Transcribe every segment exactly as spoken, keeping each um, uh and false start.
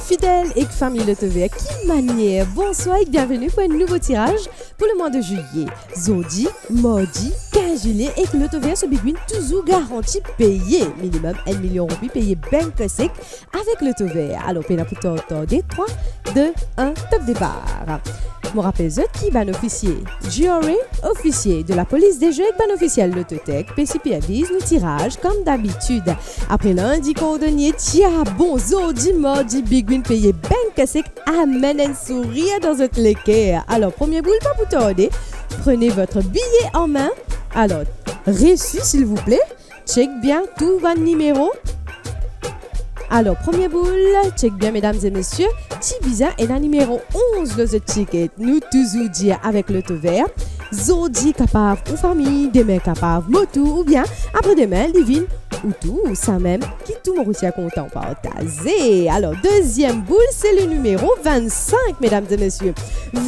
Fidel ek fami Lotovert, ki manier? Bonswar ek bienveni pou enn nouvo tiraz pou lemwa de zilye. Zordi, mardi kinz zilye, ek Lotovert so Big Win touzour garanti peye minimem enn milion roupi, peye bank sek avek Lotovert. Alor, pena pou tarde, trwa, de, enn, top depar. Mo rapel zot ki bann ofisie G R A, ofisie de lapolis de zwe ek bann ofisiel Lototech pe siperviz nou tiraz kom dabitid. Apre lindi kordonye, tia bon, zordi mardi Big Win peye bank sek, amenn enn sourir dan zot leker. Alor, premie boul pa pou tarde, prenez votre billet en main. Alor, resi, silvouple. Chek bien tou bann nimero. Alor, premie boul, chek bien, medam e mesie, ti bizin ena nimero onz lor zot tiket. Nou touzour dir avek Lotovert, zordi kapav ou fami, demin kapav mo tour, oubien apre demin li vinn ou tour, samem ki tou Morisien kontan partaze. Alor, deziem boul, se le nimero vinn-sink, medam e mesie.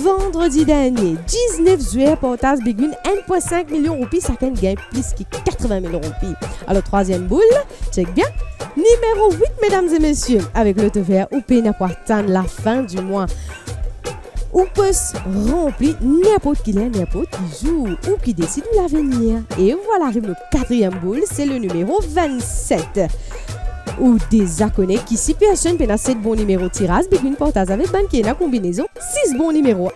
Vandredi dernie, diznef zwer partaz Big Win enn pwin sink milion roupi, sakenn gagn plis ki katrevin mil roupi. Alor, trwaziem boul, chek bien, nimero wit, medam e mesie. Avek Lotovert, ou pena pou atann lafin di mwa. Ou pos ranpli ninport ki ler, ninport ki zour, ou ki desid ou lavenir. E vwala, ariv nou katriem boul, se le nimero vinn-set. Ou deza kone ki si personn pena set bon nimero tiraz, Big Win partaz avek bann ki ena konbinezon sis bon nimero.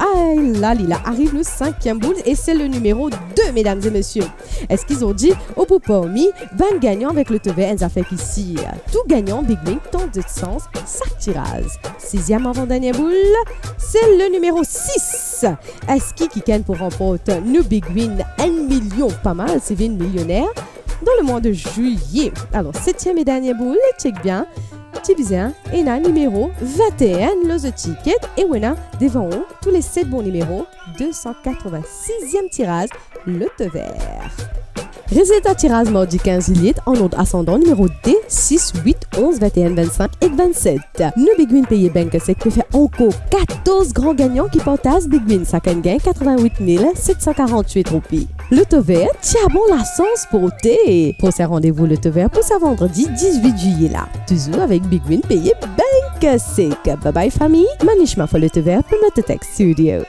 Ay la li la, ariv nou sinkiem boul e se le nimero de, medam e mesie. Eski zordi ou pou parmi bann gagnan avek Lotovert? Enn zafer ki sir, tou gagnan Big Win tant zot sans sak tiraz. Siziem avan dernie boul, se le nimero sis. Eski kikenn pou ranport nou Big Win enn milion, pa mal si vinn milioner dan lemwa de zilye? Alor, setiem e dernie boul, chek bien, ti bizin ena nimero vinn-enn lor zot tiket e ou ena devan ou tou le set bon nimero de san katrevin-siziem tiraz Lotovert. Rezilta tiraz mardi kinz zilye an ord asandan, nimero de, sis, wit, onz, vinn-enn, vinn-sink ek vinn-set. Nou Big Win peye bank sek pe fer ankor katorz gran gagnan ki partaz Big Win, sakenn gagn katrevin-wit mil set san karant-wit roupi. Lotovert, tia bon lasans porte. Prosin randevou Lotovert pou sa vandredi diz-wit zilye la, touzour avek Big Win peye bank sek. Bye bye fami, Manish Mafa Lotovert pou Lototech Studio.